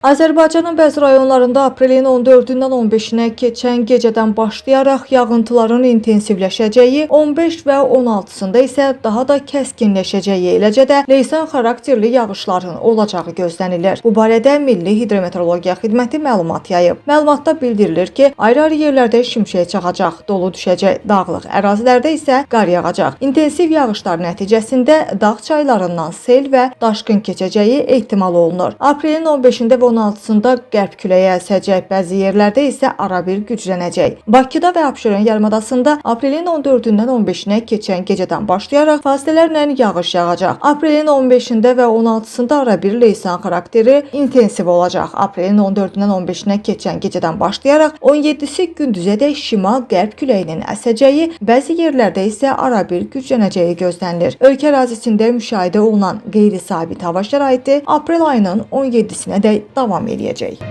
Azərbaycanın bəzi rayonlarında aprelin 14-dən 15-nə keçən gecədən başlayaraq yağıntıların intensivləşəcəyi, 15 və 16-sında isə daha da kəskinləşəcəyi, eləcə də leysan xarakterli yağışların olacağı gözlənilir. Bu barədə Milli Hidrometeorologiya Xidməti məlumat yayıb. Məlumatda bildirilir ki, ayrı-ayrı yerlərdə şimşək çaxacaq, dolu düşəcək, dağlıq ərazilərdə isə qar yağacaq. İntensiv yağışlar nəticəsində dağ çaylarından sel və daşqın keçəcəyi ehtimal olunur. Aprelin 15-də və 16-sında qərb küləyi əsəcək, bəzi yerlərdə isə arabir güclənəcək. Bakıda və Abşeron yarımadasında aprelin 14-dən 15-nə keçən gecədən başlayaraq fasilələrlə yağış yağacaq. Aprelin 15-də və 16-sında arabir leysan xarakteri intensiv olacaq. Aprelin 14-dən 15-nə keçən gecədən başlayaraq 17-si gündüzədək şimal-qərb küləyinin əsəcəyi, bəzi yerlərdə isə arabir güclənəcəyi gözlənilir. Ölkə ərazisində müşahidə olunan qeyri-sabit hava şəraiti aprel ayının 17-sinədək davam eləyəcək.